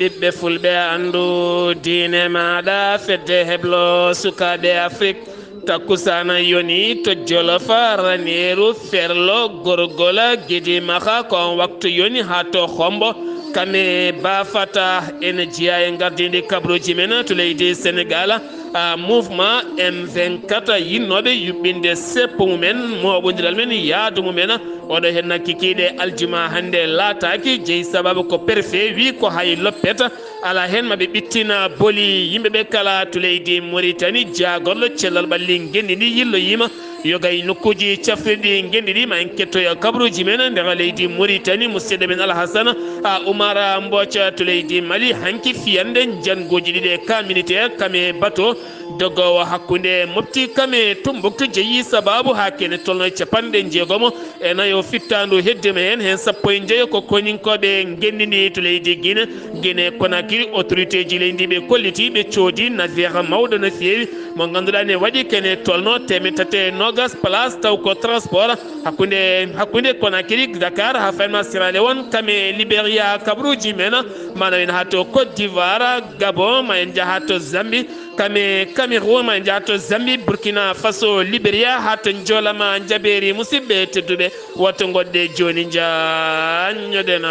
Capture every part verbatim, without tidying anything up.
Ɓiɓɓe fulɓe, anndu diine maaɗa, fedde heblo sukaaɓe Afrik. Takkusaana yoni to Jolof, Raneeru, Ferlo, Gorgol, Gidi Maxa, ko on waktu yoni haa to Hombo. Kame Bafata ene jeyaa e ngardiindi kabaruuji men to leydi Senegaal. Ah, mouvement M vingt-quatre yinnooɓe yuɓɓinde seppo mumen, mooɓondiral men, yaadu mumen. Oɗo heen kikiiɗe aljuma hannde laataaki, jeyi sababu ko préfet wi ko hay loppet alaa heen, maɓe ɓittina boli yimɓe ɓe kala to leydi Mauritanie. Jaagorɗo cellal ɓalli ngenndi ndi yilloyiima, yoga e nokkuuji cafrirɗi ngenndi ndi. Ma en kettoyo kabaruuji men nder leydi Mauritanie. Musidɗo men Alhassane, a, Oumar Mbooca to leydi Mali, hanki fiyande njannguuji ɗiɗi e camp militaire, kame bateau doggoowo hakkunde Mopti kame Tumbuktu jeyi sababu haa kene tolno e capanɗe jeegomo e nayo fittaandu heddima heen, heen sappo e njeyo ko koninkooɓe ngenndi ndi to leydi Guinée. Guinée Conakry, autorité ji leydi ndi ɓe kolliti, ɓe coodi navire mawɗo no feewi, mo ngannduɗaa ne waɗi kene tolno teemeɗɗe tati e noogas place, taw ko transport hakkunde, hakkunde Conakry, Dakar, haa fayma Sierra Leone, kame Liberia, kabaruuji men, mana en haa to Côte d'Ivoire, Gabon, ma en njaha to Zambie, kame Cameroun, ma en njaha to Zambie, Burkina Faso, Liberia, haa to Njoolama, Njabeeri. Musidɓe tedduɓe, woto ngoɗɗe jooni, njaññoɗen.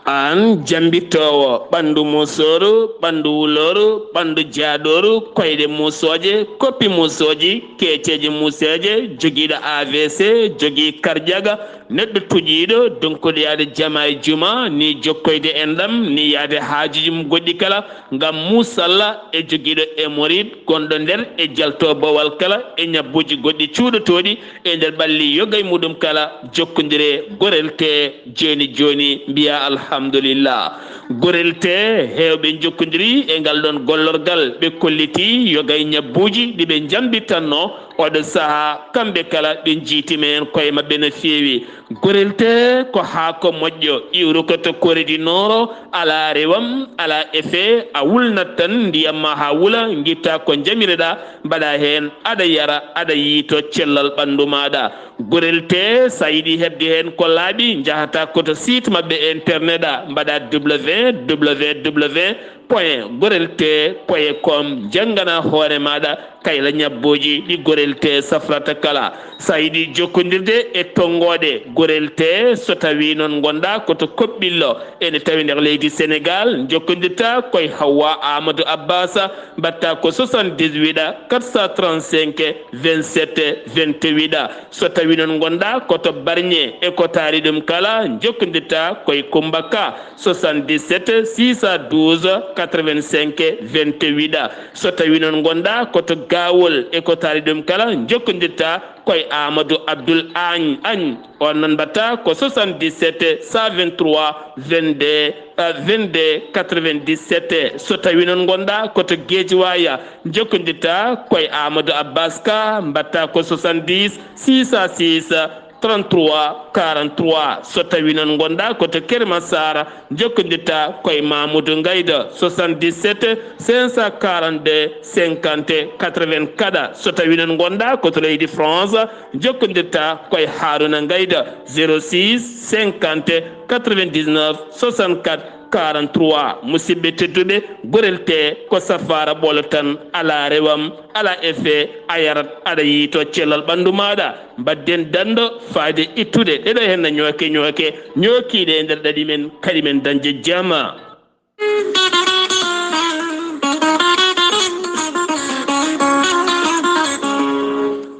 Aan jambittoowo ɓanndu musooru, ɓanndu wulooru, ɓanndu jaaɗooru, koyɗe musooje, koppi musooji, keeceeje museeje, jogiiɗo A V C, jogii karjaga, neɗɗo tuƴiiɗo, donkuɗo yaade jama e juma, ni jokkoyde enɗam, ni yaade haajuji mum goɗɗi kala, ngam muusalla e jogiiɗo hémorroïde gonɗo nder e jalto bowal kala e ñabbuuji goɗɗi cuuɗotooɗi e nder ɓalli yoga e muɗum kala, jokkondire Gorel Tee jooni jooni, mbiya alhamdulillah. Gorel Tee heewɓe njokkondiri e ngal ɗon gollorgal, ɓe kolliti yoga e ñabbuuji ɗi ɓe njambitanno oɗo sahaa, kamɓe kala ɓe njiitima heen koye maɓɓe no feewi. Gorel Tee ko haako moƴƴo, iwrukoto Corée du Nord, alaa rewam, alaa effet, a wulnat tan ndiyam ma haa wula, ngitta ko njamireɗaa, mbaɗa heen, aɗa yara, aɗa yiito cellal ɓanndu maaɗa. Gorel Tee, so a yiɗi heɓde heen ko laaɓi, njahata ko to site maɓɓe internet a, mbaɗa W W W point gorel tee point com, njanngana hoore maaɗa kayla ñabbooji ɗi Gorel Tee safrata kala. So a yiɗi jokkondirde e tonngooɗe Gorel Tee, so tawii noon ngonɗaa ko to Koɓɓillo, ene tawi nder leydi Senegaal, njokkondirta ko e Hawwa Amadou Abbas, mbaɗta ko soixante-dix-huit quatre cent trente-cinq vingt-sept vingt-huit. So tawii noon ngonɗaa ko to Barñe e ko taari ɗum kala, njokkondirta ko e Kummba Ka, soixante-dix-sept six cent douze quatre-vingt-cinq vingt-huit. So tawii noon ngonɗaa ko to Gaawol e ko taari ɗum kala, njokkondirta ko e Amadou Abdoul Agne, Agne. On noon mbaɗta ko soixante-dix-sept cent vingt-trois vingt-deux, euh, vingt-deux quatre-vingt-dix-sept. So tawii noon ngonɗaa ko to Guédiawaye, njokkondirta ko e Amadou Abbas Ka, mbaɗta ko soixante-dix six cent six trente-trois quarante-trois. So tawii noon ngonɗaa ko to Keur Massar, njokkondirta ko e Mamoudou Ngayda, soixante-dix-sept cinq cent quarante-deux cinquante quatre-vingts. Kadi, so tawii noon ngonɗaa ko to leydi France, njokkondirta ko e Harouna Ngayda, zéro six cinquante quatre-vingt-dix-neuf soixante-quatre quarante-trois. Musidɓe tedduɓe, Gorel Tee ko safaara ɓolo tan, alaa rewam, alaa effet, a yarat, aɗa yiito cellal ɓanndu maaɗa. Mbaɗden danndo faade ittude ɗeɗo heen ñooke ñooke, ñookiiɗe e nder ɗaɗi men, kadi men dañde jama.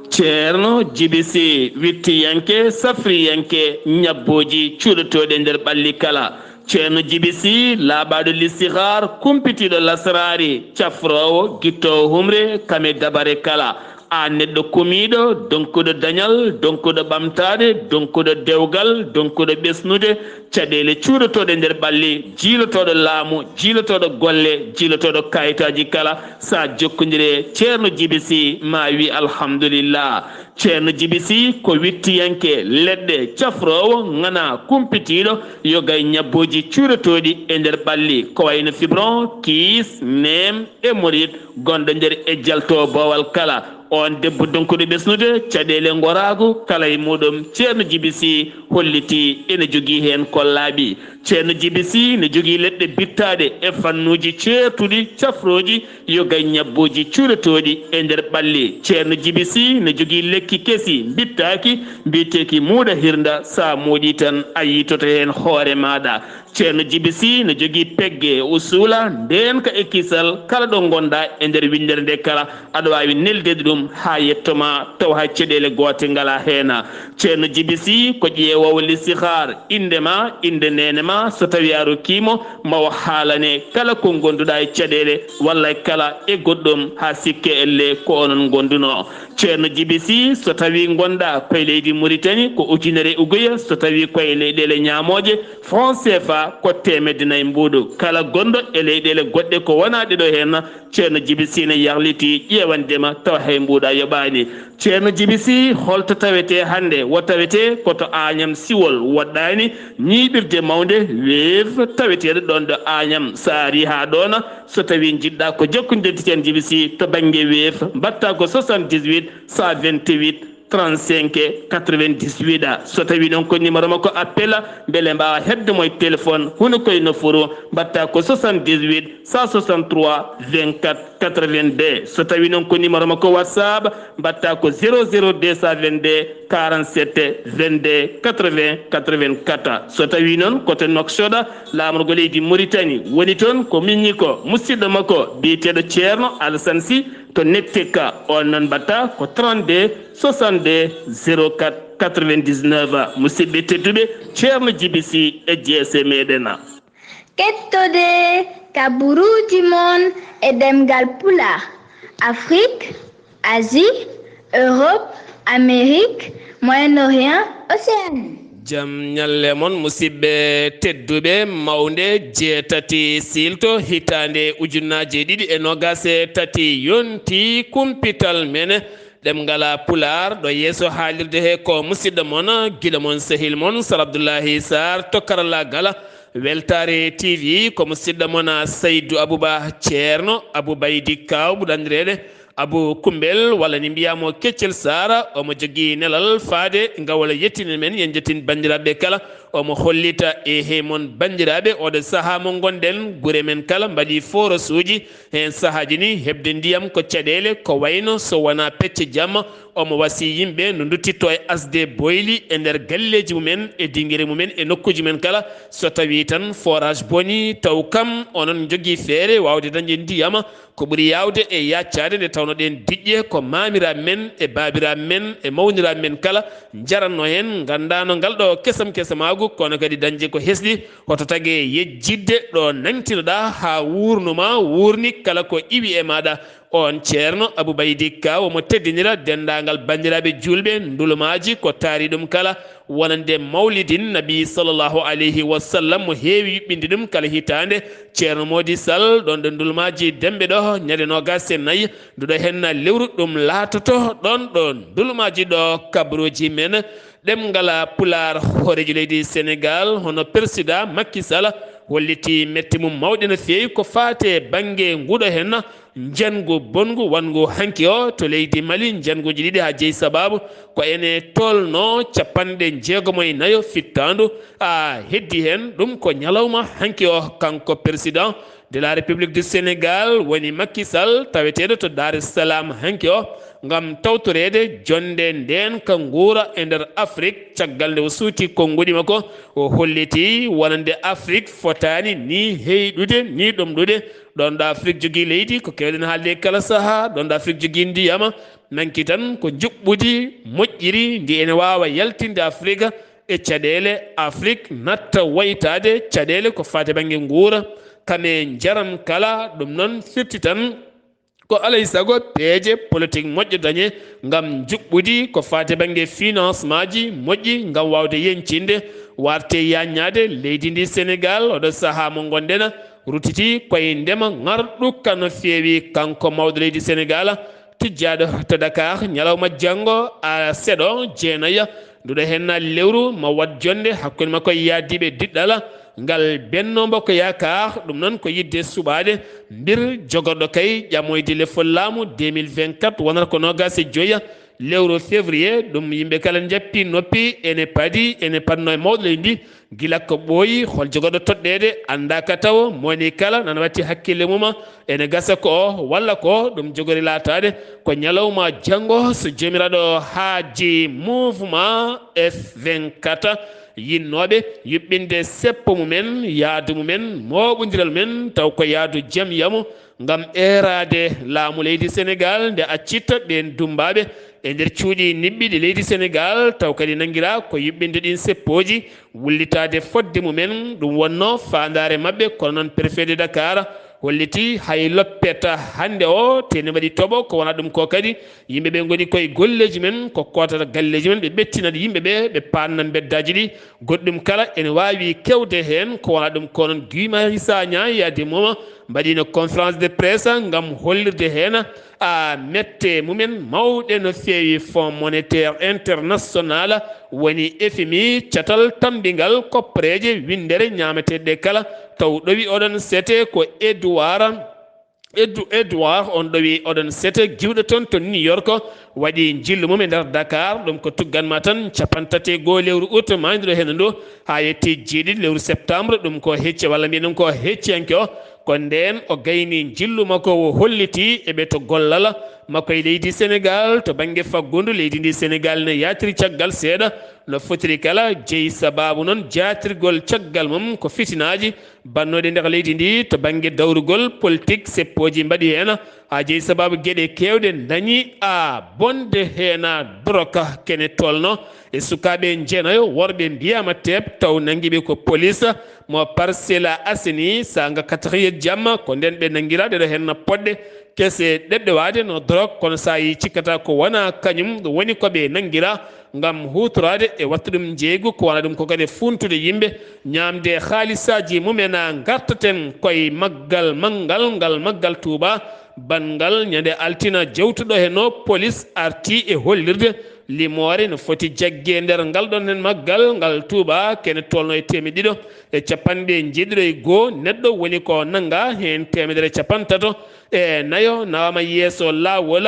Ceerno Jibi Si, wittiyanke, safriyanke, ñabbooji cuuɗotooɗi e nder ɓalli kala. Ceerno Jibi Si, laaɓaaɗo listihaar, kumpitiiɗo lasraari, cafroowo, gittoowo humre, kame dabare kala. Aan neɗɗo kumiiɗo, donkuɗo dañal, donkuɗo ɓamtaade, donkuɗo dewgal, donkuɗo ɓesnude, caɗeele cuurotooɗe nder ɓalli, jiilotooɗo laamu, jiilotooɗo golle, jiilotooɗo kayitaaji kala, so a jokkondiri e Ceerno Jibi Sih, ma wi alhamdulillah. Ceerno Jibi Sih ko wittiyanke leɗɗe, cafroowo, ŋana kumpitiiɗo, yoga e ñabbooji cuurotooɗi e nder ɓalli, ko wayno fibron, kiis, neem, hémorroïde, gonɗo nder ejjalto boowal kala. Oon debbo donkuɗo ɓesnude, caɗeele ngoraagu kala e muɗum, Ceerno Jibi Sih hollitii ene jogii heen ko laaɓi. Ceerno Jibi Sih ne jogii leɗɗe bittaaɗe e fannuuji ceertuɗi, cafrooji, yoga e ñabbooji cuurotooɗi e nder ɓalli. Ceerno Jibi Sih ne jogii lekki kesi, bittaaki, mbiyeteeki muuɗa hirnda, so a moɗii tan, a yiitoto heen hoore maaɗa. Ceerno Jibi Sih ne jogii pegge, usuula, ndeenka e kisal, kala ɗo ngonɗaa e nder winndere nde kala, aɗa waawi neldeede ɗum haa yetto ma, tawa hay caɗeele goote ngalaa heen. Ceerno Jibi Sih ko ƴeewoowo listihaar, innde ma, innde neene ma, so tawii a rokkii mo, ma o haalane kala ko ngonduɗaa e caɗeele, walla kala e goɗɗum, haa sikke ellee ko onon ngondunoo. Ceerno Jibi Sih, so tawii ngonɗaa ko e leydi Muritani, ko ujunere uguya, so tawii ko e leyɗeele ñaamooje, franc C F A ko teemedde nayi mbuuɗu. Kala gonɗo e leyɗeele goɗɗe ko wonaa ɗeɗo heen, Ceerno Jibi Sih ne yarlitii ƴeewande ma, tawa hay mbuuɗu a yoɓaani. Ceerno Jibi Sih, holto tawetee hannde? Wo tawetee ko to Aañam Siwol, woɗɗaani ñiiɓirde mawnde Wave taweteeɗo ɗoon ɗo Aañam. So a arii haa ɗoon, so tawii njiɗɗaa ko jokkondirde Ceerno Jibi Sih to bannge Wave, mbaɗtaa ko soixante-dix-huit cent vingt-huit trente-cinq quatre-vingt-dix-huit. So tawii noon ko numéro makko appel, mbele mbaawa heɓde mo e téléphone, hono ko e nofuru, mbaɗtaa ko soixante-dix-huit cent soixante-trois vingt-quatre quatre-vingt-deux. So tawii noon ko numéro makko WhatsApp, mbaɗtaa ko zéro zéro deux cent vingt-deux quarante-sept vingt-deux quatre-vingts quatre-vingt-quatre. So tawii noon ko to Nouakchott, laamorgo leydi Mauritanie woni toon, ko miñi ko musidɗo makko biyeteeɗo Ceerno Alassane Sy to Nektek, oon noon mbaɗtaa ko trente-deux soixante-deux zéro quatre quatre-vingt-dix-neuf. Musidɓe tedduɓe, Ceerno Jibi Sih e jeese meɗen. Kettode kaburuuji mon e ɗemngal Pulaar, Afrik, Asie, Europe, Amérique, Moyen-Orient, Océanie. Jam ñalle mon, musidɓe tedduɓe, mawnde jeetati siilto, hitaande ujunnaaje ɗiɗi e noogaas e tati, yonti kumpital men ɗemngal Pulaar. Ɗo yeeso haalirde he ko musidɗo mon, giɗo mon, sehil mon, Sar Abdullahi Sarr to karallaagal Weltaare T V, ko musidɗo mon Saydu Abuba, Ceerno Abu Baydi Kaaw, ɓurɗo anndireede Abu Kumbel, walla ni mbiyaa mo Keccel Saara. Omo jogii nelal faade ngawal yettinde men, yen njettin banndiraaɓe kala. Omo hollita e he mon banndiraaɓe, oɗo sahaa mo ngonɗen, gure men kala mbaɗi forasuuji. Heen sahaaji ni, heɓde ndiyam ko caɗeele, ko wayno so wonaa pecce jamma, omo wasii yimɓe no nduttitto e asde boyli e nder galleeji mumen, e dingire mumen, e nokkuuji men kala. So tawii tan forage boni, taw kam onon njogii feere waawde dañde ndiyam, ko ɓuri yaawde e yaaccaade, nde tawno ɗeen diƴƴe ko maamiraaɓe men e baabiraaɓe men e mawniraaɓe men kala njaranno heen, nganndaano ngal ɗo kesam kesamaagu, kono kadi dañde ko hesɗi, hoto tage yejjitde ɗo nangtinoɗaa haa wuurnu ma wuurni kala ko iwi e maaɗa. Oon Ceerno Abu Baydi Kaaw omo teddinira denndaangal banndiraaɓe juulɓe, ndulumaaji ko taari ɗum kala, wonande Mawlidin Nabi sallallahu alayhi wa sallam mo heewi yuɓɓinde ɗum kala hitaande. Ceerno Moodi Sall, ɗoon ɗo ndulumaaji Demmbe ɗo, ñande noogaas e nayi nduɗo heen lewru, ɗum laatoto ɗoon ɗo ndulumaaji ɗo kabaruuji men. Ɗemngal Pulaar, hooreejo leydi Senegaal, hono Persidaa Makki Sall, hollitii mette mum mawɗe no feewi ko faati e bannge nguɗo heen njanngu bonngu wonngu hanki o to leydi Mali, njannguuji ɗiɗi haa jeyi, sabaabu ko ene tolnoo capanɗe jeegomo e nayo fittaandu, a heddi heen. Ɗum ko ñalawma hanki o, kanko Persidaa de la République du Sénégal woni Macky Sall, taweteeɗo to Dar es Salaam hanki o, ngam tawtoreede jonnde ndeenka nguura e nder Afrik, caggal nde o suuti konnguɗi makko. O holliti wonande Afrik fotaani ni heyɗude, ni ɗomɗude. Ɗoon ɗo Afrik jogii leydi, ko keewɗen haalde kala sahaa, ɗoon ɗo Afrik jogii ndiyam, nanki tan ko njuɓɓudi moƴƴiri ndi ene waawa yaltinde Afrik e caɗeele. Afrik natta waytaade caɗeele ko faati bannge nguura, kam e njaram kala. Ɗum noon firti tan Ko alay sago peeje politik moƴƴo dañe ngam njuɓɓudi ko faati bannge financement ji moƴƴi ngam waawde yeñcinde warte yaññaade leydi ndi Senegaal. Oɗo sahaa mo ngonɗen rutiti koye ndema ŋarɗuka no feewi. Kanko mawɗo leydi Senegaal tijjaaɗo to Dakar ñalawma janngo a seɗo jeenaya nduɗo henna lewru ma wat jonde hakkunde makko e yaadiiɓe diɗɗala ngal Benno Bokk Yaakaar. Ɗum noon ko yidde suɓaade mbir jogorɗo kay ƴamoyde lefol laamu deux mille vingt-quatre wonata ko noogaas e joya lewru février. Ɗum yimɓe kala njappi noppi ene padi ene padno e mawɗo leydi ndi gila ko ɓooyi hol jogorɗo toɗɗeede anndaaka taw moni kala nana watti hakkille mum ene gasa ko o walla ko ɗum jogori laataade ko ñalawma janngo so joomiraaɗo haaji mouvement F vingt-quatre yinnooɓe yuɓɓinde seppo mumen yaadu mumen mooɓondiral men taw ko yaadu jam yamu ngam eeraade laamu leydi Senegaal nde accitta ɓeen dummbaaɓe e nder cuuɗi niɓɓiɗi leydi Senegaal taw kadi nanngiraa ko yuɓɓinde ɗiin seppooji wullitaade fodde mumen. Ɗum wonnoo faandaare maɓɓe kono noon préfet de Dakar holliti hay loppeta hannde o tene waɗi toɓo ko wonaa ɗum ko kadi yimɓe ɓe ngoni koye golleeji men ko kootata galleeji men ɓe ɓettinat yimɓe ɓe ɓe paanna mbeddaaji ɗi. Goɗɗum kala ene waawi kewde heen ko wonaa ɗum ko noon Guy Marius Sagna yaade mum mbaɗiino conférence de presse ngam hollirde heen a mette mumen mawɗe no feewi. Fonds monétaire international woni F M I catal tammbingal koppareeje winndere ñaameteeɗe kala taw ɗowi oɗon sete ko Edouard Edu Edouard on ɗowi oɗon sete giwɗo toon to New York waɗi njillu mum e nder Dakar. Ɗum ko tugganma tan capantato e goo lewru août maayduɗo heen ndu haa yetti jeeɗiɗi lewru septembre. Ɗum ko hecci walla mbiyen ɗum ko hecciyanke o ko ndeen o gayni njillu makko o holliti e ɓe to gollal makko e leydi Senegaal to bannge faggundu leydi ndi Senegaal ne yaatiri caggal seeɗa no fotiri kala jeyi sabaabu noon jaatirgol caggal mum ko fitinaaji bannooɗe nder leydi ndi to bannge dawrugol politik seppooji mbaɗi heen haa jeyi sabaabu geɗe keewɗe dañi a bonde heen a doroka kene tolno e sukaaɓe njeenayo worɓe mbiyaama teep taw nanngiiɓe ko polis mo Parcelles Assainies saanga quatrième jamma ko ndeen ɓe nanngiraa ɗeɗo heen poɗɗe kese ɗeɓɗe waade no dorog kono so a yii cikkata ko wona kañum woni ko ɓe nanngiraa ngam huutoraade e waɗtude ɗum njeeygu ko wona ɗum ko kadi fuuntude yimɓe ñaamde haalisaaji mumen. Ngartaten koye maggal manngal ngal maggal Tuuba banngal ñande altina jewtuɗo heno polis arti e hollirde limoore no foti jagge nder ngal ɗon heen maggal ngal Tuuba kene tolno e teemedde ɗiɗo e capanɗe jeeɗiɗo e goo neɗɗo woni ko nannga heen teemedere capantato e nayo nawama yeeso laawol.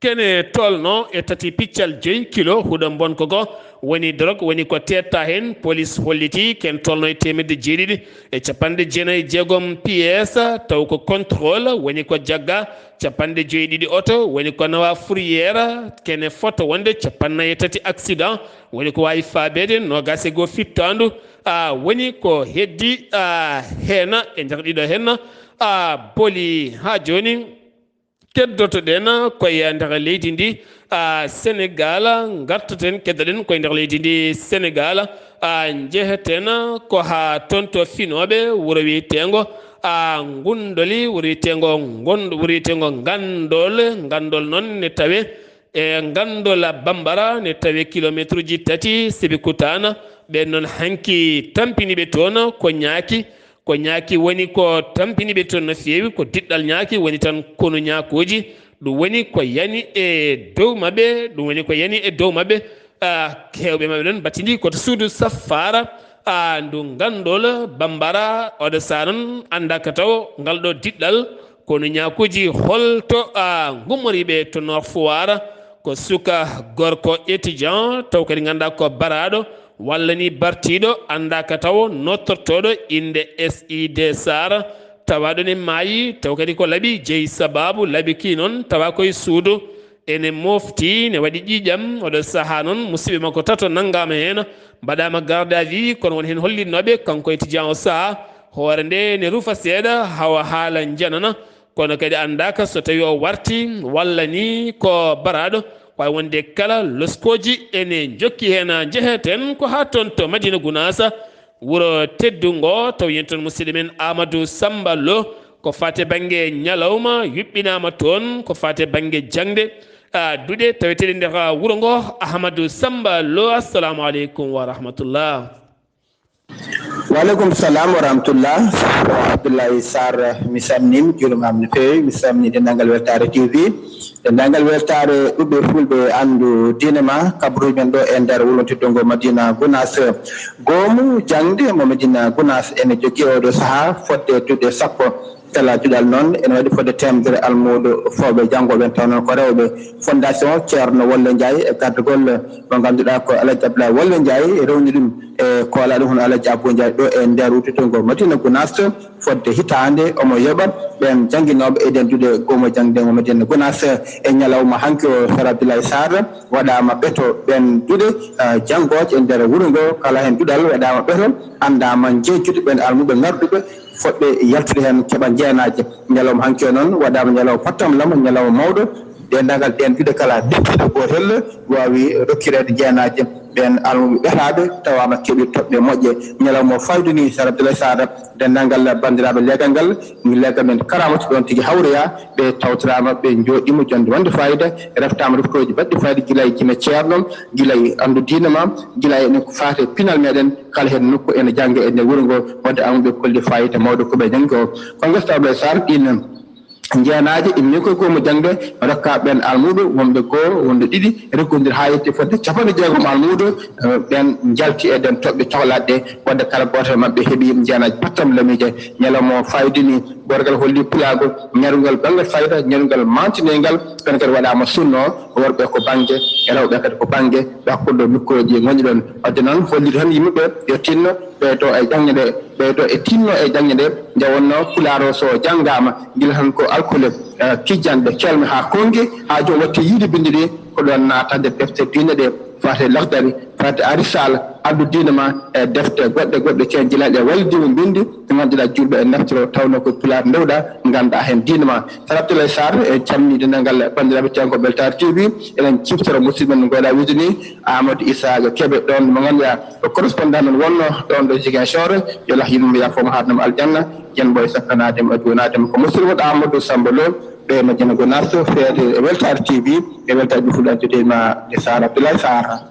Kene tolno e tati piccal joyi kilo huɗo bonko ko woni dorog woni ko teetta heen polis holliti ken tolno e teemedde jeeɗiɗi e capanɗe jeenayi e jeegom piyees taw ko contrôle woni ko jagga capanɗe joyi ɗiɗi oto woni ko nawa fourrière kene foto wonde capannayi e tati accident woni ko wawi faabede nogas e goo fittandu a woni ko heddi a heena e nder ɗiɗo henna a boli ha joni. Keddotoɗen koye nder leydi ndi a Senegal. Gartoten keddoɗen koye nder leydi ndi Senegal a njeheten ko ha tonto finoɓe wuro wiyetengo a Gundoli wuro wiyetengo Gondo wuro wiyetengo Gandol. Gandol noon ne tawe e Gandol Bambara ne tawe kilometre uji tati Sébikotane. Ɓen noon hanki tampiniɓe toon ko ñaaki Ko ñaaki woni ko tampini ɓe toon no feewi, ko diɗɗal ñaaki woni tan konu ñaakooji. Ɗum woni ko yani e dow maɓɓe, ɗum woni ko yani e dow maɓɓe. Ah, heewɓe maɓɓe noon mbattindi ko to suudu saffaara, ah, ndu ganndol Bambara. Oɗo sahaa noon anndaa ka taw ngal ɗo diɗɗal konu ñaakooji holto, ah, ngummoriiɓe to Nord Foire. Ko suka gorko étudiant, taw kadi nganndaa ko baraaɗo, walla ni bartiiɗo, anndaa ka taw nottortooɗo innde S I D Sarr, tawaaɗo ne maayi, taw kadi ko laɓi jeyi sabaabu, laɓi kii noon tawa koye suudu, ene mofti, ne waɗi ƴiiƴam. Oɗo sahaa noon, musiɓɓe makko tato nanngaama heen, mbaɗaama garde à vue, kono won heen hollitnooɓe, kanko étudiant o sahaa, hoore nde ne rufa seeɗa, hawa haala njanana. Kono kadi anndaaka so tawii o warti walla ni ko baraaɗo, waawi wonde kala loskooji ene njokki heen. Njeheten ko haa toon to Madina Gunaas, wuro teddungo, taw yen toon musidɗo men Amadou Samba Lo, Ko faate bannge ñalawma yuɓɓinaama toon, ko faate bannge jaŋde, a, duɗe taweteeɗe nder, a, wuro ngo. Ahmadou Samba Lo, assalamu aleykum wa rahmatullah. Waleykum salam wa rahmatullah. Abdoulaye Sarr, mi salminiima, mi juuriima no feewi. Mi salminii denndaangal Weltaare T V, denndaangal weltaare ɓiɓɓe fulɓe, anndu diine ma, kabaruuji men ɗo e nder wulontirde ngo Madina Gunaas. Goomu jaŋde mo Madina Gunaas ene jogii oo ɗoo sahaa fodde duɗe sappo. Kala duɗal noon ene waɗi fodde teemedere almuudo fooɓe janngooɓe, taw noon ko rewɓe. Fondation Ceerno Wollo Njaay e gardagol mo ngannduɗaa ko Alhaji Abdoulaye Wollo Njaay, rewni ɗum e koolaaɗo hono Alhaji Abou Njaay ɗo e nder wuttude ngo Madina Gunaas. Fodde hitaande omo yoɓa ɓeen jannginooɓe e ɗeen duɗe goomu jaŋde mo Madina Gunaas. E ñalawma hanki o, Sar Abdoulaye Sarr, waɗaama ɓeto ɓeen duɗe, ah, janngooje e nder wuro ngo. Kala heen duɗal waɗaama ɓeto, anndaama njeñcude ɓeen almuuɓe ngarduɓe, fotɓe yaltude heen, keɓa njeenaaje. Ñalawma hanki o noon waɗaama ñalawma pottam lama, ñalawma mawɗo. Denndaangal ɗeen duɗe kala, deftiiɗo gootel waawi rokkireede njeenaaje ɓeen almuuɓe ɓetaaɓe, tawaama keɓii toɓɓe moƴƴe. Ñalawma o faydu ni, Sar Abdoulaye Sarr, denndaangal banndiraaɓe leegal ngal, leegal men Karaamatu ɗoon tigi hawroyaa, ɓe tawtoraama, ɓe njooɗiima jonnde wonde faayida, reftaama reftooji baɗɗi faayida, gila e jime ceerno, gila e anndu diine ma, gila e enen ko faati e pinal meeɗen, kala heen nokku ene jannga e nder wuro ngo, wadde almuuɓe kolli faayida mawɗo ko ɓe janngi o. Kono ngal Sar Abdoulaye Sarr, ɗiin njeenaaje immii koye goomu jaŋde, rokkaa ɓeen almuuɓe wonɓe goo, wonɓe ɗiɗi, reggondir haa yetti fodde capanɗe jeegom almuudo, eh, ɓeen njalti e ɗeen toɓɓe cohlaɗe, wadde kala gooto e maɓɓe heɓii njeenaaje pottam lamiije. Ñalawma o faydu ni, gorgal holli pulaagu, ñarungal banngal fayda, ñarungal maantinoyngal, kono kadi waɗaama sunno, worɓe ko bannge, rewɓe kadi ko bannge, ɓe hakkunde mikkooji ngonɗi ɗoon. Wadde noon, holliri tan yimɓe ɓe yo tinno, ɓeydo e jaŋde nde, ɓeydo e tinno e jaŋde nde, nde wonnoo Pulaar o so janngaama, gila tan ko alkule, eh, kijjanɗe, kelme haa konngi, haa joom waɗti yiide binndi ɗi, ko ɗoon naata nder defte diine ɗe, faate Lahdari, faate Arisaala, addu diine ma e defte goɗɗe, goɗɗe keen jilaaɗe e wallidii mo binndi, ɗe ngannduɗaa juulɓe e naftoro, tawnoo ko Pulaar ndewɗaa, nganndaa heen diine ma. Sar Abdoulaye Sarr, en calminii denndaangal banndiraaɓe teeŋko Beltaare T V, eɗen ciftoro musidɓe men no ngoɗa wiide ni, Amadou Issa Kébé, ɗoon mo ngannduɗaa ko correspondant men wonno ɗoon ɗo Ziguinchor, yo Allah yurmo yaafo mo haadnamo aljanna, yen ɓooy sakkanaade mo, adduwanaade mo ko musidɗo mon Amadou Samba Lo, ɗo e Madina Gounass, feere e Weltaare T V, e Weltaare Fulɓe, addude ma e Sar Abdoulaye Sarr.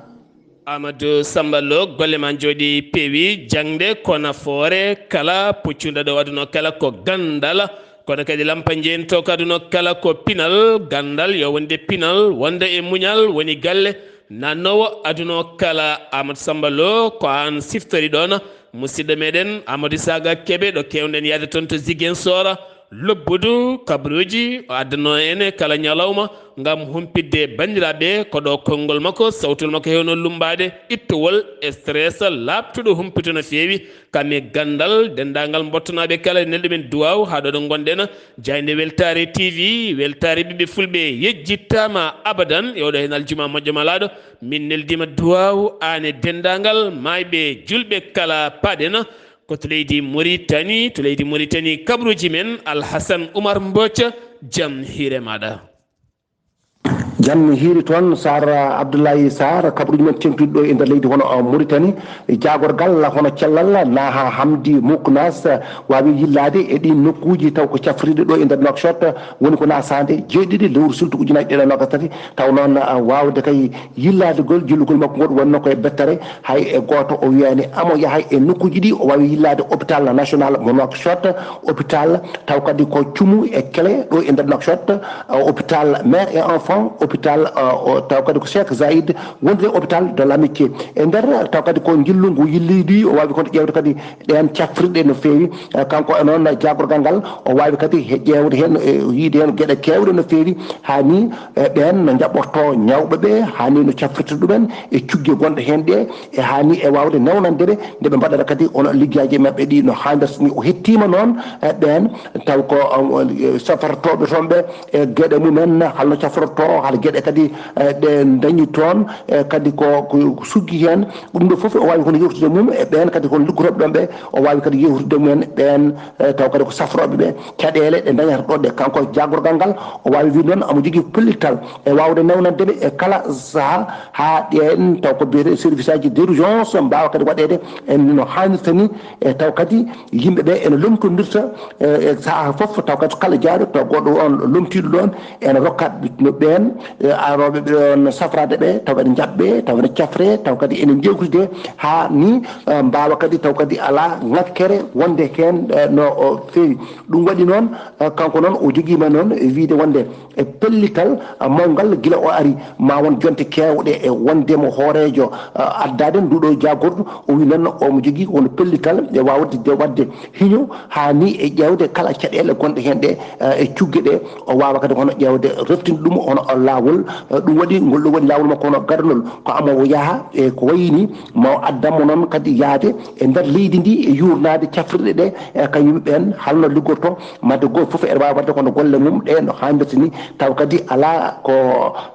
Amadou Samba Lo, golle ma njooɗi peewi, jaŋde ko nafoore kala, puccunɗo ɗo aduna kala ko ganndal, kono kadi lampa njeento ko aduna kala ko pinal, ganndal yo wonde pinal, wonde e muñal woni galle, nannoowo aduna o kala. Amadou Samba Lo, ko aan siftori ɗoon, musidɗo meɗen Amadou Isaga Kebe, ɗo keewɗen yaade toon to Ziguinchor, lobbudu kabaruuji o addanoo en e kala ñalawma, ngam humpitde banndiraaɓe ko ɗo konngol makko, sawtol makko heewno lummbaade, ittowol e stress, laaɓtuɗo humpito no feewi, kam e ganndal, denndaangal mbottanaɓe kala e nelɗo men duwaaw haa ɗo ɗo ngonɗen. Jaaynde Weltaare T V, weltaare ɓiɓɓe fulɓe yejjittaama abadan e oɗo heen aljuma moƴƴo malaaɗo. Min neldiima duwaaw aan e denndaangal maayɓe julɓe kala paaɗen. Ko to leydi Mauritanie, to leydi Mauritanie kabaruuji men Alhasan Oumar Mbodj, jam hiire maaɗa. Jam hiiri toon, Sar Abdoulaye Sarr, kabaruuji men teeŋtuɗi ɗo e nder leydi hono, uh, Mauritanie. Jaagorgal hono cellal Naha Hamdi Mouknas, uh, waawi yillaade e ɗiin nokkuuji taw ko cafriiɗe ɗo e nder Nouakchott, woni ko nasaande jeeɗiɗi lewru sultu ujunaaji ɗiɗi e noogas tati. Taw noon, uh, waawde kay yillaadegol jillugol makko ngol wonno koye bettere, hay e gooto o wiyaani amo yaha e nokkuuji ɗi, o waawi yillaade hôpital national mo Nouakchott, hôpital taw kadi ko cumu e kele ɗo e nder Nouakchott, uh, hôpital mère et enfant, hôpital, uh, o, taw kadi ko Cheikh Zayed, wonde hôpital de l'amitié. E nder taw kadi ko njillu ngu yilliidi, o waawi kono ƴeewde kadi ɗeen cafrirɗe no feewi. Uh, kanko e noon jaagorgal ngal, o waawi kadi he ƴeewde heen, e yiide heen geɗe keewɗe no feewi, haa ni, e ɓeen no njaɓɓortoo ñawɓe ɓe, haa ni no cafrirta ɗumen e cugge gonɗe heen ɗe, e haa ni e waawde newnande ɓe, nde ɓe mbaɗata kadi hono liggeyaaji maɓɓe ɗi no haanirta ni. O hettiima noon, e ɓeen taw ko, um, safartooɓe toon ɓe e geɗe mumen, hol no cafrortoo, hol geɗe kadi, eh, ɗe dañi toon, eh, kadi ko, ko, ko suggi heen. Ɗum ɗo fof o waawi kono yewtude mum e ɓeen kadi kono liggotooɓe ɗoon ɓe, o waawi kadi yewtude mumen ɓeen, eh, taw kadi ko safrooɓe ɓe, caɗeele ɗe dañata ɗo ɗe. Kanko jaagorgal ngal, o waawi wiide noon omo jogii pellital e waawde newnande ɓe e kala sahaa, haa ɗeen taw ko biyetee service aji d'urgence mbaawa kadi waɗeede e no haanirta ni, e taw kadi yimɓe ɓe ene lomtondirta, e, e sahaa fof, taw kadi kala jaaɗo, taw goɗɗo on lomtiiɗo ɗoon, ene rokka no ɓeen, e, arooɓe ɓe on safraade ɓe, taw ene njaɓɓe, taw ene cafre, taw kadi ene njeewtide haa ni, e, mbaawa kadi, taw kadi alaa ŋakkere wonde heen, e, no o feewi. Ɗum waɗi noon, e, kanko noon o jogiima noon e wiyde wonde e pellital, e, mawngal gila o ari, ma won jonte keewɗe e wonde mo hooreejo, e, addaade nduɗo jaagordu, o wi noon omo jogii won pellital e waawde de waɗde hiño haa ni e ƴeewde kala caɗeele gonɗe heen ɗe, e, e cugge ɗe, o waawa kadi hono ƴeewde reftude ɗum hono laawol, e, ɗum waɗi ngol ɗo woni laawol makko hono gadanol ko amo o yaha e ko wayi ni ma o addanmo noon kadi yahde e nder leydi ndi e yuurnaade cafrirɗe ɗe, e, kañum ɓeen halno liggorto, madde gooto fof ene waawi waɗde kono golle mum ɗe no haanirta ni, taw kadi alaa ko,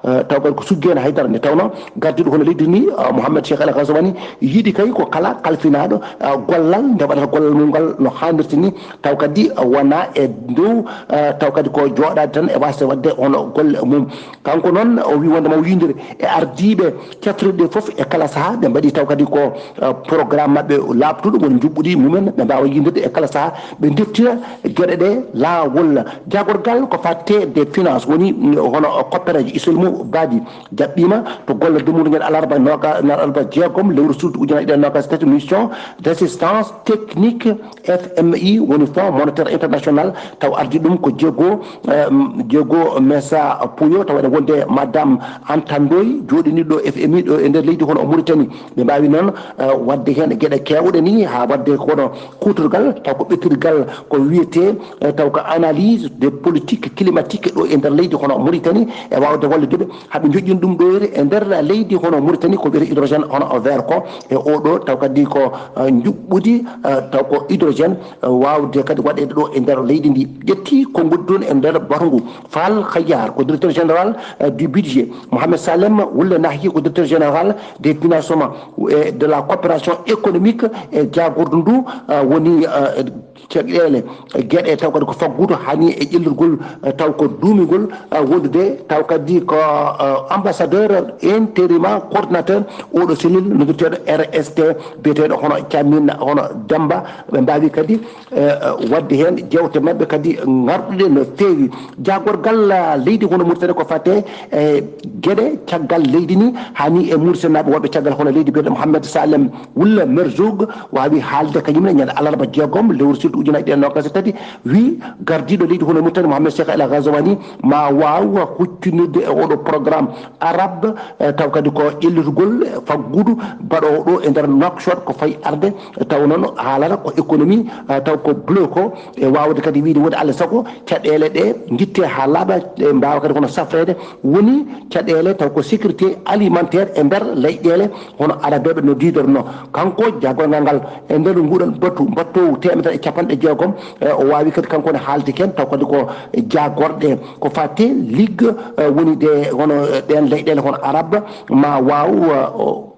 e, taw kadi ko suggeeno haydara nde tawnoo gardiiɗo hono leydi ni, e, Mouhamed Cheikh El Ghazouani yiɗi kay ko kala kalfinaaɗo, e, gollal nde waɗata gollal mum ngal no haanirta ni, taw kadi, e, wonaa e dow, e, taw kadi ko jooɗaade tan e waasde waɗde hono golle mum. Kanko noon o wi wonde ma o yiyndire e ardiiɓe cafrirɗe ɗe fof e kala sahaa, ɓe mbaɗi taw kadi ko, e, programme maɓɓe laaɓtuɗo woni njuɓɓudi mumen, ɓe mbaawa yiydirde e kala sahaa, ɓe ndeftira geɗe ɗe laawol. Jaagorgal ko fate des finances woni, mm, hono koppereejo Issoilmou Badi jaɓɓiima to golle dummuɗo ñande alarba noga-, ñande alarba jeegom lewru suudu ujunnaji ɗiɗi e nogas e tati, mission d'assistance technique F M I woni Fonds Monétaire International, taw ardi ɗum ko Diego, em, Diego Mesa Puyo, taw ene wonde Madame Anta Ndoye, jooɗiniiɗo F M I ɗo e nder leydi hono Mauritanie. Ɓe mbaawi noon, eh, waɗde heen geɗe keewɗe ni, haa waɗde kono kuutorgal, taw ko ɓettirgal ko wiyetee, eh, taw ko analyse des politiques climatiques ɗo e nder leydi hono Mauritanie, e waawde wallude ɓe haa ɓe njoƴƴina ɗum ɗo e nder leydi hono Mauritanie, ko wiyetee hydrogène hono vert ko, e oɗo taw kadi ko, eh, njuɓɓudi, eh, taw ko hydrogène, eh, waawde kadi waɗeede ɗo e nder leydi ndi. Ƴetti konngol ɗon e nder batu ngu. Fall Kayar ko directeur général, eh, du budget. Mohamed Salem Wulle Nahki ko directeur général des financements et de la coopération économique e jaagordu ndu, eh, woni, eh, caɗeele, geɗe taw kadi ko faggudu hani e ƴellirgol, eh, taw ko duumingol, eh, wondude taw kadi ko, eh, ambassadeur intérimaire coordinateur oɗo cellule noddirteeɗo R S T biyeteeɗo hono Camin, hono Demba. Ɓe mbaawi kadi, eh, eh, waɗde heen jeewte maɓɓe kadi ngarɗuɗe no feewi. Jaagorgal, ah, leydi hono Mauritanie ko fate, eh, geɗe caggal leydi ni, hani e Mauritanaaɓe wonɓe caggal hono leydi biyeteeɗo Mohamed Salem Wulla Merzoug waawi haalde kañum ne ñande alarba jeegom lewru suudu ujunaaji ɗiɗi e noogaas e tati, wi gardiiɗo leydi hono Mauritanie Mohamed Cheikh El Ghazouani ma waaw huccinirde e oɗo programme arabe, eh, taw kadi ko ƴellitgol, eh, faggudu baɗoowo ɗo e nder Nouakchott ko fayi arde, eh, taw noon haalata ko économie, eh, taw ko bleu ko, e waawde kadi wiyde woni Alla sago caɗeele ɗe ngitte haa laaɓa, ɗe mbaawa kadi kono safreede, woni caɗeele taw ko sécurité alimentaire e nder leyɗeele hono arabeeɓe no diidorno. Kanko jaagorgal ngal e nder nguɗon batu mbattoowu teemedere e capanɗe jeegom, eh, o waawi kadi kanko ne haalde ken taw kadi ko jaagorɗe ko fate ligue, eh, woni de hono, eh, ɗeen leyɗeele hono arabe ma waaw, eh, o,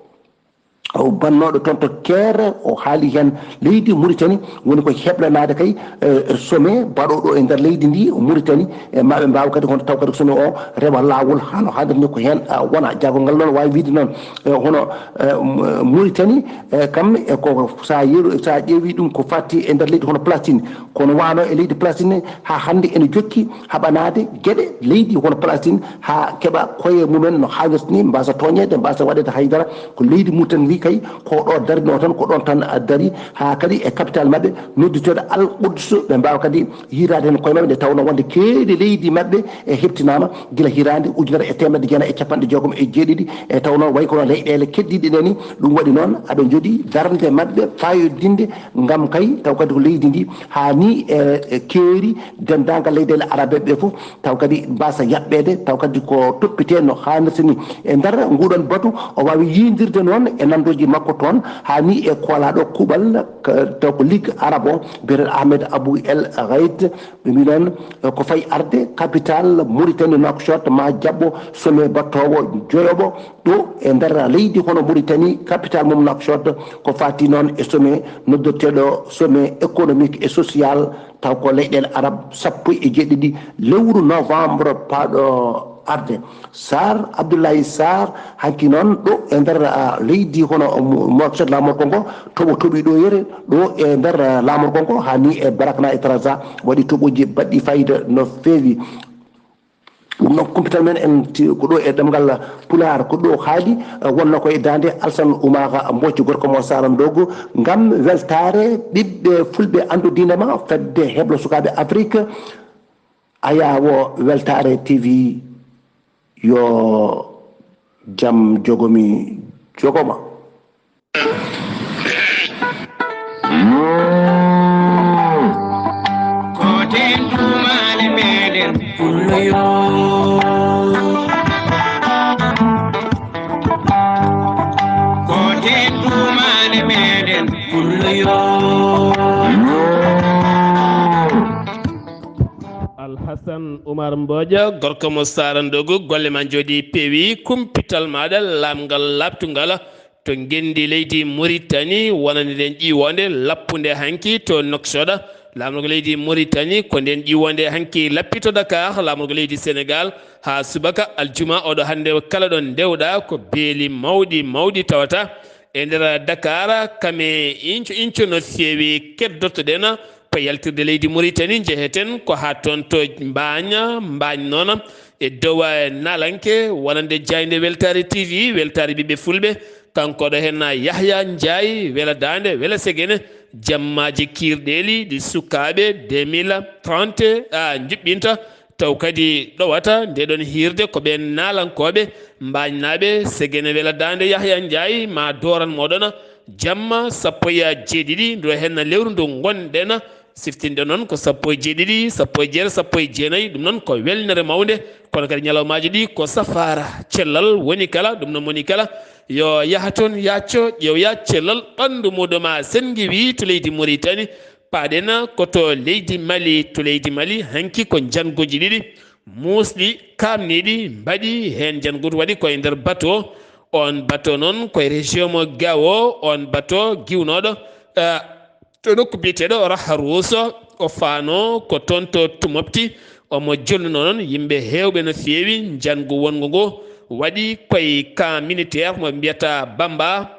o bannooɗo toon to Keere, o haali heen leydi Mauritanie woni ko heblanaade kay, eh, sommet baɗooɗo e nder leydi ndi Mauritanie, e ma ɓe mbaaw kadi hono taw kadi ko sommet o rewa laawol hano haadirni ko heen, ah, wona. Jaagorgal noon waawi wiyde noon, eh, hono, eh, Mauritanie, eh, kam e ko sa yeru-, sa ƴeewi ɗum ko fatti e nder leydi hono Palestine, kono wano e leydi Palestine haa hannde ene jokki haɓanaade geɗe leydi hono Palestine haa keɓa koye mumen no haanirta ni, mbasa tooñeede, mbasa waɗeede haydara. Ko leydi Mauritanie ndi kay, ko ɗo darino tan, ko ɗon tan, ah, dari, haa kadi e capital maɓɓe nodduteeɗo Al Quds, ɓe mbaawa kadi hiiraade heen koye maɓɓe, nde tawnoo wonde keeri leydi maɓɓe e heɓtinaama gila hiraande ujunere e teemedde jeenayi e capanɗe jeegom e jeeɗiɗi, e tawnoo way kono leyɗeele keddiiɗe ɗe ni, ɗum waɗi noon aɓe njogii darnde maɓɓe faayodinde ngam kay taw kadi ko leydi ndi haa ni e, e keeri denndaangal leyɗeele arabe ɓe fof, taw kadi mbasa yaɓɓeede, taw kadi ko toppitee no haanirta ni. E nder nguɗon batu, o waawi yiindirde noon e nanndo ji makko toon, haa ni e koolaaɗo kuuɓal, ka, taw ko Ligue Arabe o, biyeteeɗo Ahmed Abou El Ghaith, ɓe mbi noon, eh, ko fayi arde capital Mauritanie Nouakchott, ma jaɓɓo sommet battoowo joyoɓo ɗo e nder leydi hono Mauritanie, capital mum Nouakchott, ko faati noon e sommet noddirteeɗo sommet économique et social, taw ko leyɗeele Arab sappo e jeeɗiɗi lewru novembre paaɗo arde. Sarr, Abdoulaye Sarr, hanki noon ɗo e nder, ah, leydi hono Mo-, Nouakchott laamorgo ngo, toɓo toɓi ɗo yere, ɗo e nder, ah, laamorgo ngo, haa ni e Barakna e Trarza waɗi toɓoji baɗɗi fayida no feewi. Ɗum noon kumpital men en ti-, ko ɗo e ɗemngal Pulaar, ko ɗo haali, ah, wonno ko e daande Alsan Oumar Mbodj, gorko mo Sarandogo, ngam weltaare ɓiɓɓe fulɓe anndu diine ma, fedde heblo sukaaɓe Afrique. Aya wo weltaare T V, yo jam jogomi jogoma. Ko ten duumaale meɗen pullo yo. Ko ten duumaale meɗen pullo yo. Alhasan Umar Mboja, gorko mo Sarandogo, golle ma njooɗi peewi, kumpital maɗa laamngal laaɓtungal to ngenndi leydi Mauritanie, wonani nden ƴiwonde lappunde hanki to Nouakchott, laamorgo leydi Mauritanie, ko nden ƴiwonde hanki lappito Dakar, laamorgo leydi Sénégal, haa subaka aljuma oɗo hannde kala ɗo ndewɗa ko beeli mawɗi mawɗi tawata e nder Dakar, kame inco inco no feewi keddottoɗen ko yaltirde leydi Mauritanie, njeheten ko haa toon to Mbaañ, Mbaañ noon e dow naalanke wonande jaaynde Weltaare T V, Weltaare ɓiɓɓe fulɓe, kanko ɗo heen Yahya Ndiaye, wela daande, wela segene, jammaaji kiirɗeeli ɗi sukaaɓe deux mille trente, a, njuɓɓinta, taw kadi ɗowata nde ɗon hiirde ko ɓeen naalankooɓe, mbaañnaaɓe, segene wela daande Yahya Ndiaye, ma dooran mooɗon jamma sappo e jeeɗiɗi, ndo heen lewru ndu ngonɗen, siftinde noon ko sappo e jeeɗiɗi, sappo e jeetati, sappo e jeenayi, ɗum noon ko welnere mawnde, kono kadi ñalawmaaji ɗi ko safaara, cellal woni kala, ɗum noon moni kala yo yaha toon, yacco, ƴeewoya cellal ɓanndu muuɗum, a senngi wi to leydi Mauritanie, paaɗen ko to leydi Mali, to leydi Mali, hanki ko njannguuji ɗiɗi muusɗi, kaamniiɗi, mbaɗi heen njannguuji waɗi ko e nder bateau. Oon bateau noon ko e région mo Gao, oon bateau giwnooɗo, eh, to nokku biyeteeɗo Raharous, o faano ko toon to Toumopti, omo jolnunoo noon yimɓe heewɓe no feewi. Njanngu wonngu ngu waɗi ko e camp militaire mo ɓe mbiyata Bamba.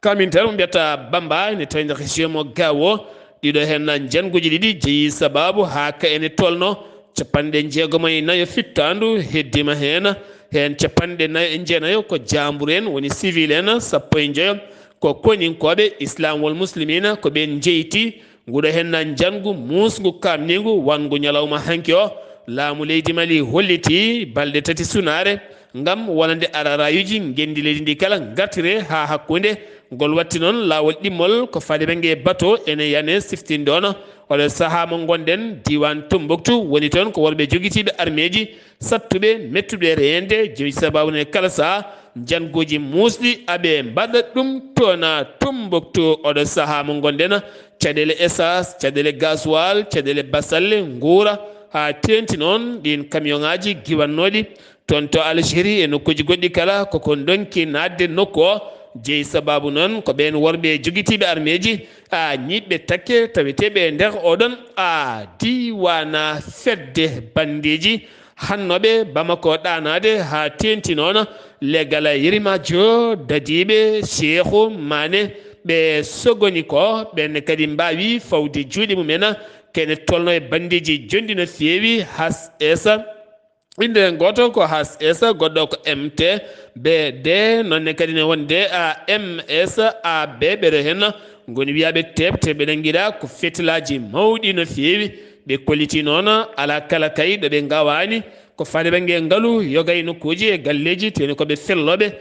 Camp militaire mo mbiyata Bamba ene tawi nder région mo Gao. Ɗiɗo heen njannguuji ɗiɗi jeyi sabaabu haa ka ene tolno capanɗe jeegom e nayo fittaandu, heddiima heen, heen capanɗe nayo e jeenayo ko jaambur en, woni civil en, sappo e njoyo ko koninkooɓe, Islam wal Muslimina, ko ɓeen njeyti. Nguɗo heen njanngu muusngu kaamniingu wonngu ñalawma hanki o, laamu leydi Mali holliti balɗe tati sunaare ngam wonande ararayuuji ngenndi leydi ndi kala ngartire haa hakkunde. Ngol watti noon laawol ɗimmol ko faade bannge bato ene yane siftinde on. Oɗo sahaa mo ngonɗen, diiwaan Tumbuktu woni toon ko worɓe jogitiiɓe armeeji sattuɓe mettuɓe reende, jeyi sabaabu ne kala sahaa njannguuji muusɗi aɓe mbaɗa ɗum toon Tumbuktu. Oɗo sahaa mo ngonɗen, caɗeele essence, caɗeele gasoil, caɗeele basalle, nguura, haa teeŋti noon ɗiin kamiyonŋaaji giwannooɗi toon to Algérie e nokkuuji goɗɗi kala, koko ndonki naatde nokku o. Jeyi sabaabu noon ko ɓeen worɓe jogitiiɓe armeeji, a, ñiiɓɓe takke taweteeɓe e nder oɗon, a, diiwaana fedde banndeeji hannooɓe Bamako ɗaanaade haa teeŋti noon legal Yerimajo dadiiɓe Seeku Maane. Ɓe sogoni ko, ɓeen kadi mbaawi fawde juuɗe mumen, kene tolno e banndeeji jonɗi no feewi, H S S. Innde gooto ko H S S, goɗɗo ko M T B D, noon ne kadi ne wonde, a, M S A B, ɓeɗo heen ngoni wiyaaɓe teɓte, ɓeɗen ngiɗa ko fetilaaji mawɗi no feewi. Ɓe kolliti noon alaa kala kay ɗo ɓe ngawaani ko faade bannge ngalu, yoga e nokkuuji e galleeji, teni ko ɓe fellooɓe,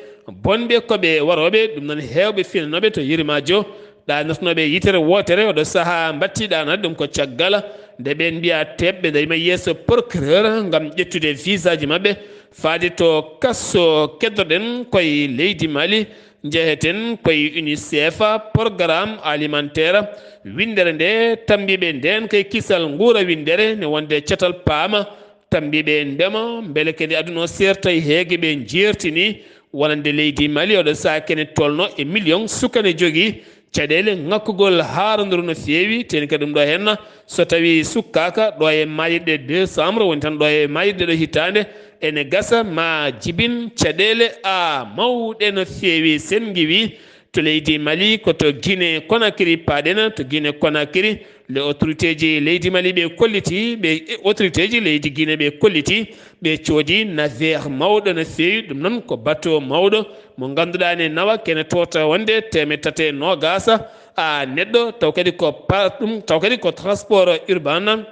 bonɓe ko ɓe warooɓe, ɗum noon heewɓe finanooɓe to Yerimajo, ɗaanatnooɓe yitere wootere, oɗo sahaa mbattii ɗaanaade ɗum ko caggal nde ɓeen mbiyaa teɓɓe ndarima yeeso procureur ngam ƴettude visaaji maɓɓe faade to kaso keddoɗen koye leydi Mali. Njeheten koye UNICEF, programme alimentaire. Winndere nde tambiiɓe ndeen koye kisal nguura winndere ne wonde catal paama. Tambiiɓe ndema mbele kadi aduna o seerta e heege ɓe njeertini wonande leydi Mali oɗo sahaa kene tolno e million suka ne jogii caɗeele ŋakkugol haaranduru no feewi. Teni kadi ɗum ɗo henna so tawi sukkaaka ɗo e maayirɗe décembre woni tan ɗo e maayirɗe ɗo hitaande ene gasa ma jibin caɗeele a mawɗe no feewi. Sen ngiwi to leydi Mali ko to Guinée Conakry paaɗen. To Guinée Conakry le autorité ji leydi Mali ɓe kolliti ɓe autorité ji leydi Guinée ɓe kolliti ɓe coodi navire mawɗo no feewi. Ɗum noon ko bateau mawɗo mo ngannduɗaa ne nawa kene toota wonde teemeɗɗe tati e noogaasa a neɗɗo taw kadi ko pa- ɗum taw kadi ko transport urbain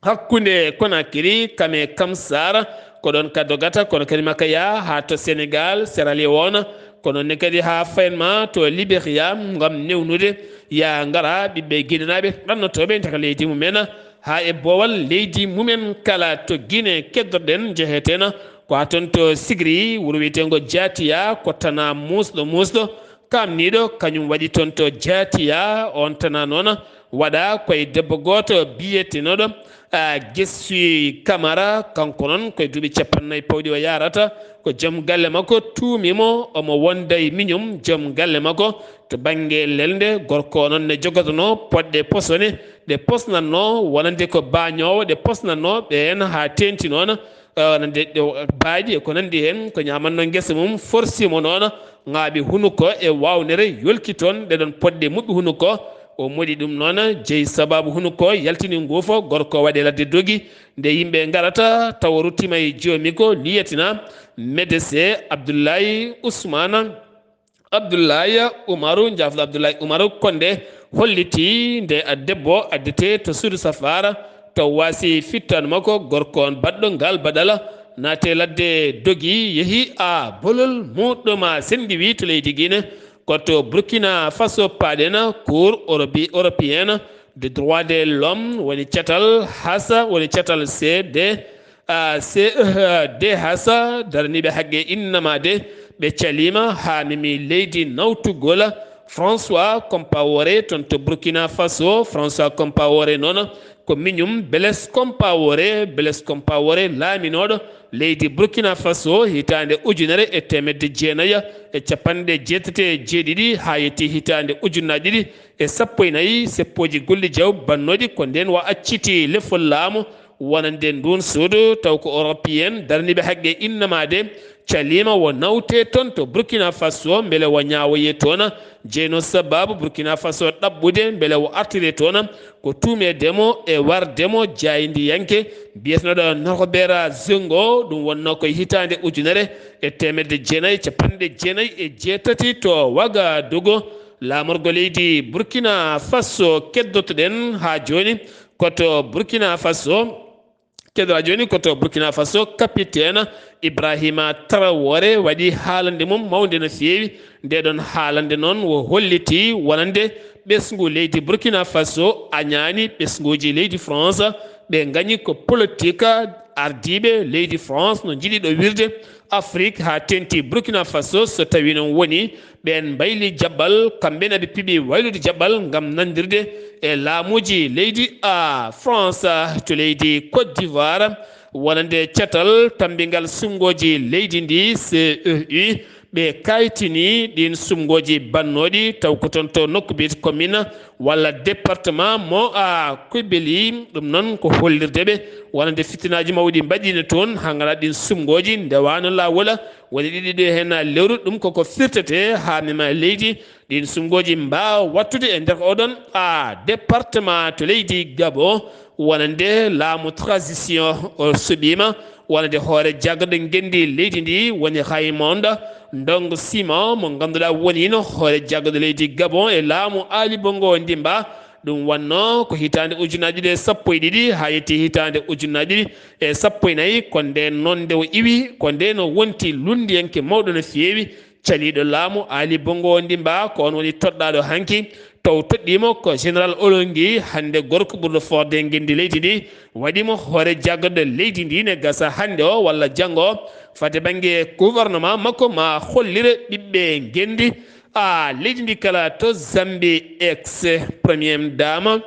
hakkunde Conakry kame Kamsar. Ko ɗon ka dogata kono kadi makaya haa to Sénégal, Sierra Leone. Kono ne kadi haa faynma to Liberia ngam newnude ya ngara ɓiɓɓe Guinénaaɓe ɗannotooɓe ntaka leydi mumen haa e boowal leydi mumen kala. To Guinée keddoɗen njehetena ko haa toon to Sigri wuro wiyeteengo Jaatiya ko tana muusɗo muusɗo kaamniiɗo kañum waɗi toon to Jaatiya. On tana noon waɗa koye debbo gooto biyetenooɗo Gessuy Camara. Kanko noon koye duuɓi cappannayi pawɗi o yahrata. Ko joom galle makko tuumi mo omo wonda e miñum joom galle makko to bannge lelnde. Gorko o noon ne jogotonoo poɗɗe posone ɗe posnatnoo wonande ko baañoowo ɗe posnatnoo ɓeen haa teeŋti noon wonande baaji e ko nanndi heen ko ñaamannoo ngesa mum forsi mo noon ŋaaɓi hunuko e waawnere yolki toon ɗe ɗoon poɗɗe muɓɓi hunuko. O moɗi ɗum noon jeyi sabaabu hunuko yaltini nguufo gorko waɗi ladde dogi. Nde yimɓe ngarata tawa ruttima e joomi ko liyetina medese Abdullahi Usmana Abdullahi Umaru njaafɗo Abdullahi Umaru Konde holliti nde debbo addete to suudu safaara to waasi fittan makko gorko on baɗɗo ngal baɗala naate ladde dogi yehi a bolol muɗɗuma sendiwi to leydi Guinée. Ko to Burkina Faso paaɗen cour européen de droit de l'homme woni catal hasa woni catal cd CEDH daraniiɓe haqqe innama de ɓe caliima haa memi leydi nawtugol. François Compaoré toon to Burkina Faso. François Compaoré noon ko miñum Blaise Compaoré. Blaise Compaoré laaminooɗo leydi Burkina Faso hitaande ujunere e teemedde jeenayi e capanɗe jeetati e jeeɗiɗi haa yetti hitaande ujunnaaji ɗiɗi e sappo e nayi seppooji gulli jaw bannooɗi ko ndeen wa acciti lefol laamu wonande nduun suudu taw ko européen darniiɓe haqqe innama de caliima wo nawte toon to Burkina Faso mbele wo ñaawoye toon. Jeyno sababu Burkina Faso ɗaɓɓude mbele wo artire toon ko tuumeede mo e warde mo jaayndiyanke biyetenooɗo Norbert Zengo. Ɗum wonnoo ko e hitaande ujunere e teemedde jeenayi e capanɗe jeenayi e jeetati to Wagadugu. Laamorgo leydi Burkina Faso keddotoɗen haa jooni ko to Burkina Faso. Keddoɗaa jooni ko to Burkina Faso, capitaine Ibrahima Traoré waɗi haalande mum mawnde no feewi. Nde ɗon haalande noon wo holliti wonande ɓesngu leydi Burkina Faso añaani ɓesnguuji leydi France. Ɓe ngañi ko politique ardiiɓe leydi France no njiɗi ɗo wirde Afrik haa teeŋti Burkina Faso so tawi noon woni ɓeen mbayli jaɓɓal kamɓe ne aɓe piɓi waylude jaɓɓal ngam nanndirde e laamuuji leydi a France to leydi Côte d'Ivoire wonande catal tammbingal suɓngooji leydi ndi C E U. Ɓe kaytini ɗiin suɓngooji bannooɗi taw ko toon to nokku biyete commune walla département mo a Kouibély. Ɗum noon ko hollirde ɓe wonande fitinaaji mawɗi mbaɗiino toon haa ngala ɗiin suɓngooji ndewaano laawol. Woni ɗiɗi ɗo heen lewru ɗum koko firtete haa mema leydi ɗiin suɓngooji mbaawa wattude e nder oɗon a département to leydi Gabon. Wonande laamu transition o suɓiima wonande hoore jaggaɗo ngenndi leydi ndi woni Raymond Ndong Simon mo ngannduɗaa woniino hoore jaggaɗo leydi Gabon e laamu Ali Bongo Ndimba. Ɗum wonnoo ko hitaande ujunnaaji ɗiɗi e sappo e ɗiɗi haa yetti hitaande ujunnaaji ɗiɗi e sappo e nayi ko ndeen noon nde o iwi ko ndeen o wonti lunndiyanke mawɗo no feewi. Caliiɗo laamu Ali Bongo Ndimba ko oon woni toɗɗaaɗo hanki Taw toɗɗiimo ko Général Olongi, hannde gorko ɓurɗo forde e ngenndi leydi ndi, waɗiimo hoore jagorɗe leydi ndi ne gasa hannde o walla janngo o. Fate bannge gouvernement makko ma hollire ɓiɓɓe ngenndi, a, leydi ndi kala to Zambie, ex première dame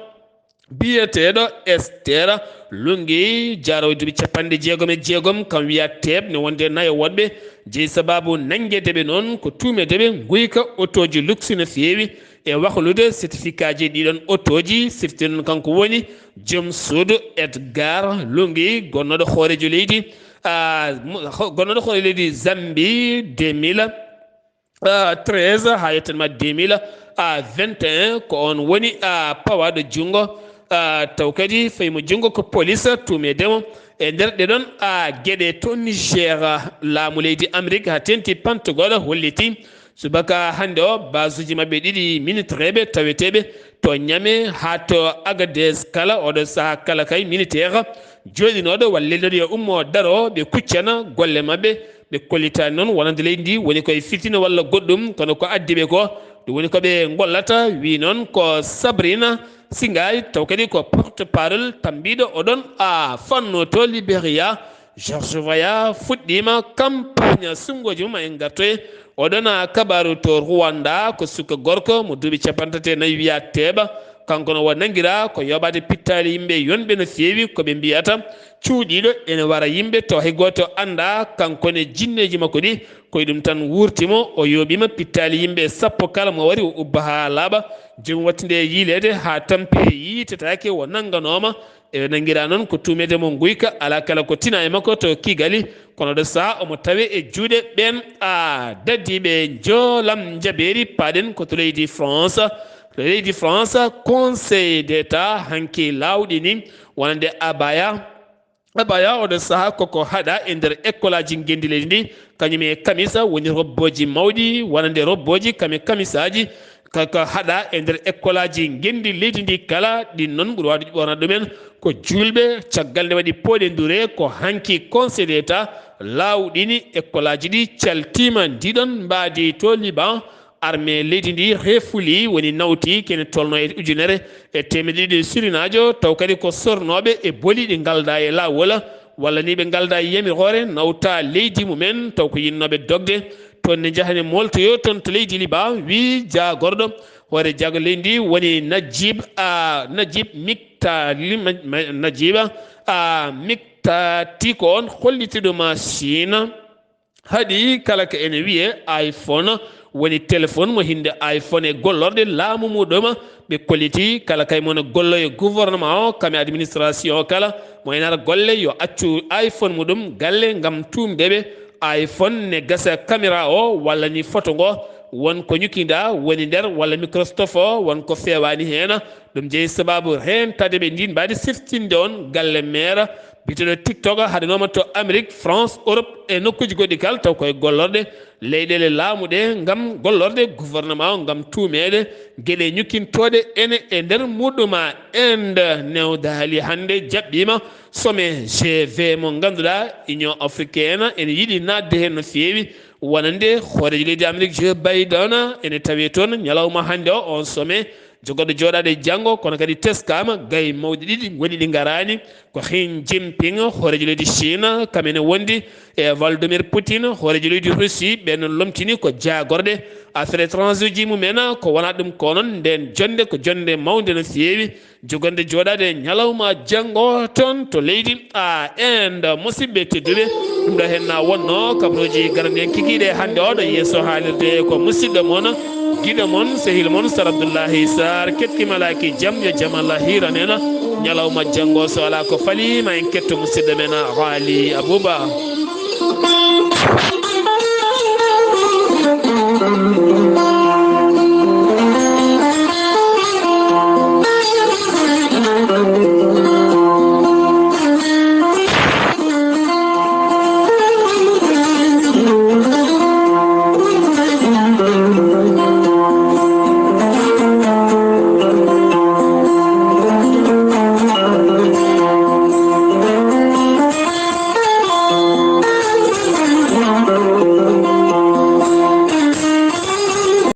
biyeteeɗo Esther Lungi, jaarowo duuɓi capanɗe jeegom e jeegom, kam wiya teeɓ ne wonde nayo woɗɓe jeyi sababu nanngeede ɓe noon ko tuumeede ɓe nguyka otooji luxe no feewi e wahlude certificat ji ɗiɗon otooji. Sifti noon kanko woni joom suudu Edgar Lungi, gonnooɗo hooreejo leydi, a, mo-, ho-, gonnooɗo hooreejo leydi Zambie deux mille treize haa yettan ma deux mille vingt et un, ko oon woni, a, pawaaɗo junngo, a, taw kadi fayi mo junngo ko police tuumeede mo e nder ɗeɗon, a, geɗe to Niger. Laamu leydi Amérique haa teeŋti pantugol holliti subaka hannde o basuuji maɓɓe ɗiɗi militaire ɓe taweteeɓe to Niamey haa to Agadez kala oɗo sahaa kala kay militaire jooɗinooɗo walla lelnooɗo yo ummo daro ɓe kuccana golle maɓɓe. Ɓe kollitaani noon wonande leydi ndi woni koye fitina walla goɗɗum, kono ko addi ɓe ko, ɗum woni ko ɓe ngollata, wi noon ko Sabrina Singaay, taw kadi ko porte-parole tambiiɗo oɗon, a, fannu to Liberia. George Weah fuɗɗiima campagne suɓngooji mum, en ngartoye oɗon, a, kabaaru to Rwanda, ko suka gorko mo duuɓi capanɗe tati e nayi wiya Teeba. Kanko no o nanngiraa ko yooɓaade pittaali yimɓe yonɓe no feewi, ko ɓe mbiyata cuuɗiiɗo ene wara yimɓe, tawa hay gooto anndaa kanko ne jinneeji makko ɗi, ko e ɗum tan wuurti mo. O yooɓiima pittaali yimɓe sappo kala mo wari o ubba haa laaɓa. Joom wattinde e yiileede haa tampi yiitetaake o nannganooma. E nanngiraa noon ko tuumeede mo nguyka, alaa kala ko tina e makko to Kigali, kono ɗo sahaa omo tawe e juuɗe ɓeen, a, dadiiɓe njoolam njabeeri, paaɗen ko to leydi France. To leydi France, Conseil d'État hanki laawɗini wonande abaya. Abaya oɗo sahaa koko haɗa e nder ekkolaaji ngenndi leydi ndi, kañum e kamisa woni robbooji mawɗi, wonande robbooji kam e kamisaaji, koko haɗa e nder ekkolaaji ngenndi leydi ndi kala. Ɗin noon ɓuri waawde ɓorna ɗumen ko juulɓe. Caggal nde waɗi pooɗe ndure, ko hanki Conseil d'État laawɗini ekkolaaji ɗi, caltiima ndiɗon mbaadi to Liban. Armée leydi ndi refuli woni nawti kene tolno e ujunere e teemedde ɗiɗi surinaajo, taw kadi ko sornooɓe e boli ɗi ngalda e laawol, walla ni ɓe ngalda e yamiroore, nawta leydi mumen, taw ko yinnooɓe dogde. Toon ne njahani moltoyo toon to leydi Liban, wi jaagorɗo hoore jaago leydi ndi woni Najib, a, Najib Miktali, ma-, ma-, Najiba, a, Miktati ko on holliti ɗum Chine. Haɗi kala ko ene wiyee iPhone, woni téléphone mo hinde iPhone e gollorɗe laamu muɗum, ɓe kolliti kala kay mo no gollo e gouvernement o, kam e administration o kala, mo ene ara golle yo accu iPhone muɗum galle ngam tuumde ɓe. iPhone ne gasa caméra o walla ni photo ngo, won ko ñukinda woni nder walla microscope o, won ko feewani heen. Ɗum jeyi sababu reentade ɓe ndin mbaadi siftinde on galle maire. Biteɗo TikTok haɗanooma to Amérique, France, Europe e nokkuuji goɗɗi kala, taw koye gollorɗe leyɗeele laamu ɗe ngam gollorɗe gouvernement o ngam tuumeede geɗe ñukkintooɗe ene e nder muɗuma. Inde newdaali hannde jaɓɓiima sommet G vingt mo ngannduɗaa Union Africaine ene yiɗi naatde heen no feewi. Wonande hooreejo leydi Amérique Joe Biden ene tawi toon ñalawma hannde o, on sommet jogorɗo jooɗaade janngo, kono kadi teskaama gay mawɗi ɗiɗi ngoni ɗi ngaraani, ko Xi Jinping, hooreejo leydi Chine, kam ene wondi e Vladimir Putin, hooreejo leydi Russie, ɓeen noon lomtini ko jaagorɗe affaire étrangère uji mumen, ko wonaa ɗum ko noon ndeen jonnde ko jonnde mawnde no feewi, jogorde jooɗaade ñalawma janngo toon to leydi, a, Inde. Musidɓe tedduɓe, ɗum ɗo heen na wonno kabaruuji garanɗen kikiiɗe hannde oɗo yeeso haalirde ko musidɗo mon, giɗo mon, sehil mon, Sar Abdullahi Sar. Kettima laaki jam, yo jam Allah hiiran en. Ñalawma janngo so alaa ko fali, ma en ketto musidɗo men Haali Abuba.